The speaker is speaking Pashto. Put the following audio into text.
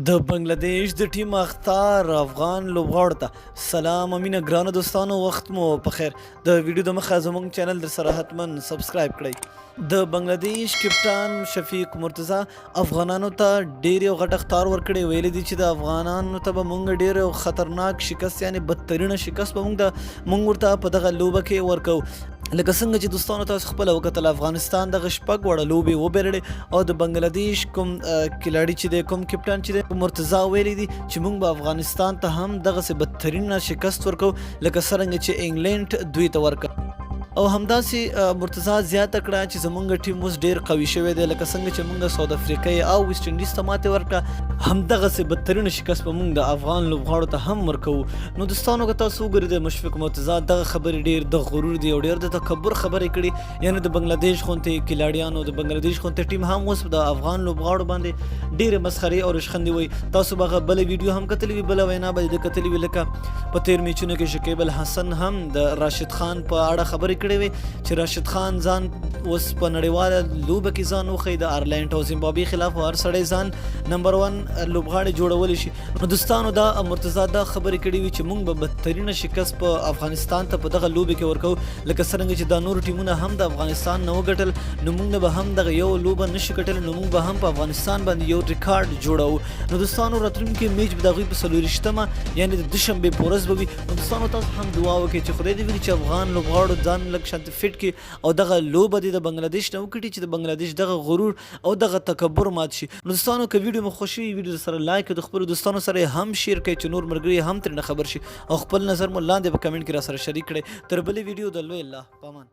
د بنگلاديش د ټیم اختار افغان لوبغاړو ته سلام امینه. ګرانو دوستانو، وخت مو په خیر. د ویډیو د مخه زموږ چینل در سره حتما سبسکرایب کړئ. د بنگلاديش کپټان شفیق مرتضی افغانانو ته ډیر یو غټ اختار ورکړی، ویل دي چې د افغانانو ته به مونږ ډیر یو خطرناک شکست، یعنی بدترینه شکست به مونږ ورته په دغه لوبه کې ورکو. لکه څنګه چې دوستانو تاسو خپله وکتل، افغانستان دغه شپږ واړه لوبې وبایللې او د بنګلادیش کوم کلاړي چې دی، کوم کپټان چې دی، مرتضی، ویلي دي چې موږ به افغانستان ته هم دغسې بدترینه شکست ورکو لکه څرنګه چې انګلینډ دوی ته ورکړ. او همداسې مرتضی زیاته کړه چې زمونږ ټیم اوس ډیر قوي شوی دی، لکه څنګه چې مونږ ساوت افریقا او ویسټ انډیز ته ماتې ورکړه، همدغسې بدترینه شکست به مونږ د افغان لوبغاړو ته هم ورکوو. نو دوستانو، که تاسو وګورئ، د مشفق مرتضی دغه خبرې ډیر د غرور دی او ډیر د تکبر خبرې کړي، یعنی د بنگلادیش غونتې کلاړیانو، د بنگلادیش غونتې ټیم هم اوس د افغان لوبغاړو باندې ډېرې مسخرې او رشخندې وایي. تاسو به هغه بله ویډیو هم کتلې وي، بله وینا به د کتلې وي، لکه په تیر میچونو کې شکیب الحسن هم د راشد خان په اړه خبرې کړې وي چې راشد خان ځان اوس په نړیواله لوبه کې ځان وښیي، د آیرلینډ او زیمبابوې خلاف هر سړی ځان نمبر 1 لوبغاړی جوړولی شي. نو دوستانو، دا مرتضی دا خبرې کړې وي چې مونږ به بدترینه شکست په افغانستان ته په دغه لوبې کې ورکو، لکه څرنګه چې دا نور ټیمونه هم د افغانستان نه وګټل، نو مونږ به هم دغه یو لوبه نشو ګټل، نو مونږ به هم په افغانستان باندې یو ریکارډ جوړو. نو دوستانو، راتلونکي میچ به د هغوی په 24مه، یعنی د دوشنبې په ورځ به وي. نو دوستانو، تاسو هم دعا وکړئ چې خدای دې وکړي چې افغان لوبغاړو ځان لږ شانتې فټ کړي او دغه لوبه دې د بنگلاديش نه وګټي چې د بنگلاديش دغه غرور او دغه تکبر مات شي. نو دوستانو، که ویډیو مو خوښ وي، ویډیو سره لایک او د خپلو دوستانو سره هم شیر کړئ چې نور ملګري هم ترې خبر شي، او خپل نظر مو لاندې په کمنټ کې را سره شریک کړئ. تر بلې ویډیو د لوی الله پامان.